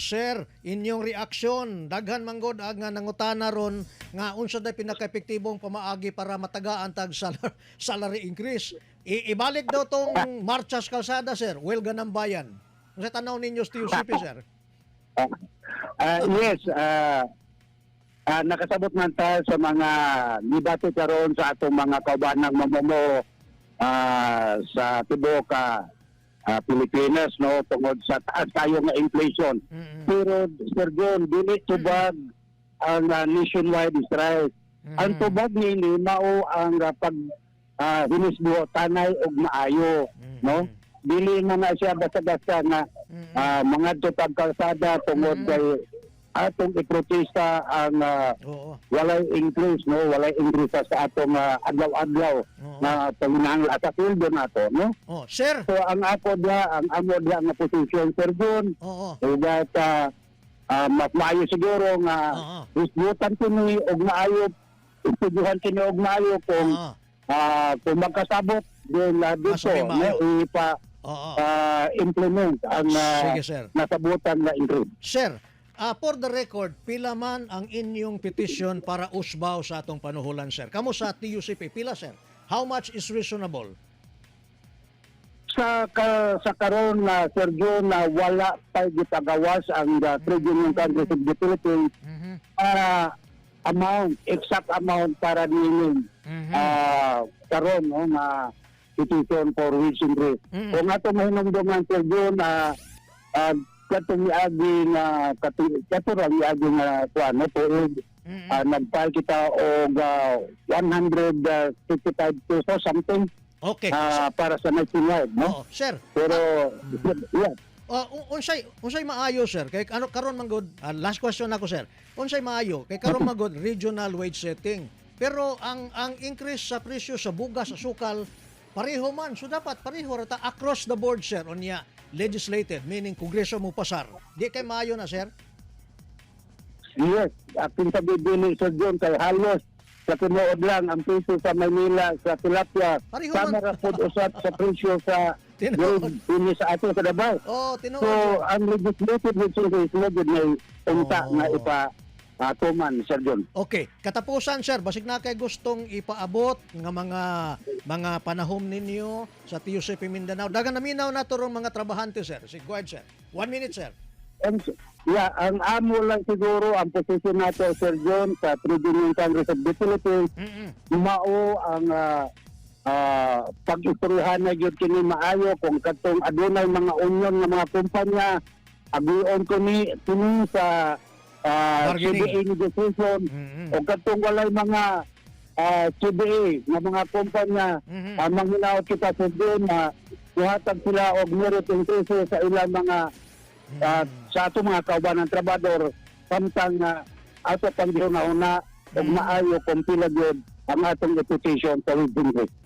Sir, inyong reaksyon, daghan manggod ang nga nangutana ron nga unsa day pinaka-epektibong pamaagi para matagaan tag salary increase. Ibalik daw tong marcha sa kalsada, sir. Welga ng bayan. Unsa tanaw ninyo sa TUCP, sir? Yes, nakasabot man ta sa mga debate karon sa atong mga kaubanang mamumuo sa tibuok Pilipinas, no, tungod sa taas kayo nga inflation. Pero, Sir John, dili tubag ang nationwide strike. Ang tubag niini mao ang pag hinisbuho tanay og maayo, no? Dili na na siya basta-basta nga mangadto tag kalsada tungod kay atong iprotesta ang walay increase, no, walay increase sa atong adlaw-adlaw na panginahanglan at sa sweldo nato, no? Oh, sir. So ang ako dia, ang amo dia nga posisyon, Sir Jun, is that mas maayo siguro nga hisgutan kini og maayo, istudyuhan kini og maayo kung kung magkasabot din dito Mas may no, maayo. ipa implement ang Sige, sir. nasabutan na increase. Sir, for the record, pila man ang inyong petition para usbaw sa atong panuhulan, sir? Kamo sa TUCP, pila, sir? How much is reasonable? Sa karon na, Sir John, na wala pa gipagawas ang Trade Union Congress of the Philippines amount, exact amount para nining karon, no, nga petition for wage increase. Kung ato mahinumduman, Sir John, na katong miagi nga kato ra miagi nga kuan, no, tuig, nag-file kita og 155 pesos something para sa nationwide, no? Oo, sir. Pero yeah. Unsay maayo, sir? Kay ano karon man gud, last question ako, sir. Unsay maayo? Kay karon man gud regional wage setting. Pero ang increase sa presyo sa bugas, asukal, pareho man. So dapat pareho ra ta across the board, sir. Unya legislated, meaning Kongreso mo pasar. Di kay maayo na, sir? Yes, aking sabi dili, Sir John, kay halos sa tinuod lang ang presyo sa Maynila sa tilapia Pareho sama man. ra pud usab sa presyo sa Tinuod. dinhi sa ato sa Davao. Oh, tinuod. So ang legislative wage increase mo gud may unta nga ipa tuman, Sir John. Okay, katapusan, sir, basig na kay gustong ipaabot nga mga panahom ninyo sa TUCP Mindanao. Dagan naminaw na to rong mga trabahante, sir. Sige, go ahead, sir. One minute, sir. And, yeah, ang amo lang siguro ang posisyon nato, Sir John, sa Trade Union Congress of the Philippines, mao ang pag-istoryahan na gyud kini maayo kung katong adunay mga union nga mga kumpanya, agion kini kini sa Bargaining. CBA negotiation o katong walay mga CBA nga mga kumpanya, ang manghinaot kita sa doon na muhatag sila og merit increases sa ilang mga sa ato mga kauban ng trabador samtang ato pang gihuna-huna og maayo kung pila gyud ang atong reputation sa wage increase.